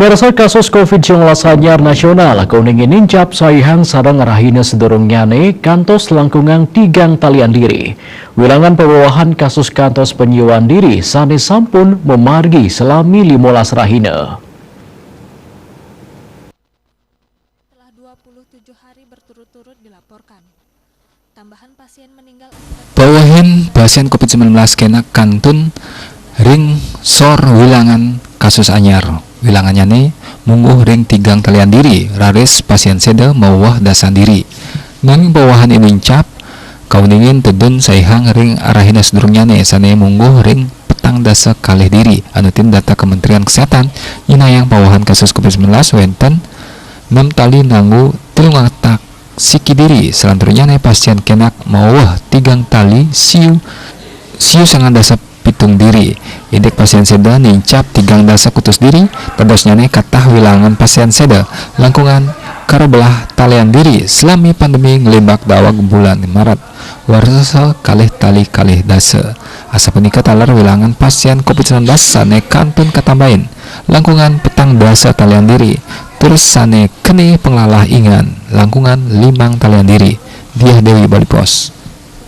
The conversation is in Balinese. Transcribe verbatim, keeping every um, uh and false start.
Persa kasus covid sembilan belas anyar nasional kauningin nincap saihang sareng rahina sedurungnyané kantos langkungan tigang talian diri. Wilangan pabawahan kasus kantos penyiuan diri sané sampun memargi selami limolas rahina. Setelah dua puluh tujuh hari berturut-turut dilaporkan, tambahan pasien meninggal akibat Pawahan pasien covid sembilan belas kénak kantun ring sor wilangan kasus anyar. Wilangannyané mungguh ring tigang talian diri, raris pasien séda maweweh dasan diri. Nanging pawahan nincap kauningin tedun saihang ring rahina sedurungnyané sané mungguh ring petang dasa kalih diri. Anutin data Kementerian Kesehatan, nyinahang pawahan kasus covid sembilan belas wénten nem tali nanggu telung atak siki diri, salanturnyané pasien kénak maweweh tigang tali siu, siu sangang dasa pitung diri. Indik pasien séda nincap tigang dasa kutus diri, dadosnyané katah wilangan pasien séda langkungan karobelah talian diri selami pandemi nglimbak daweg bulan Maret warsa kalih tali kalih dasa. Asapunika taler wilangan pasien covid sembilan belas sané kantun katambahin langkungan petang dasa talian diri, tur sané kéné panglalah ingan langkungan limang talian diri. Diah Dewi, Bali Post.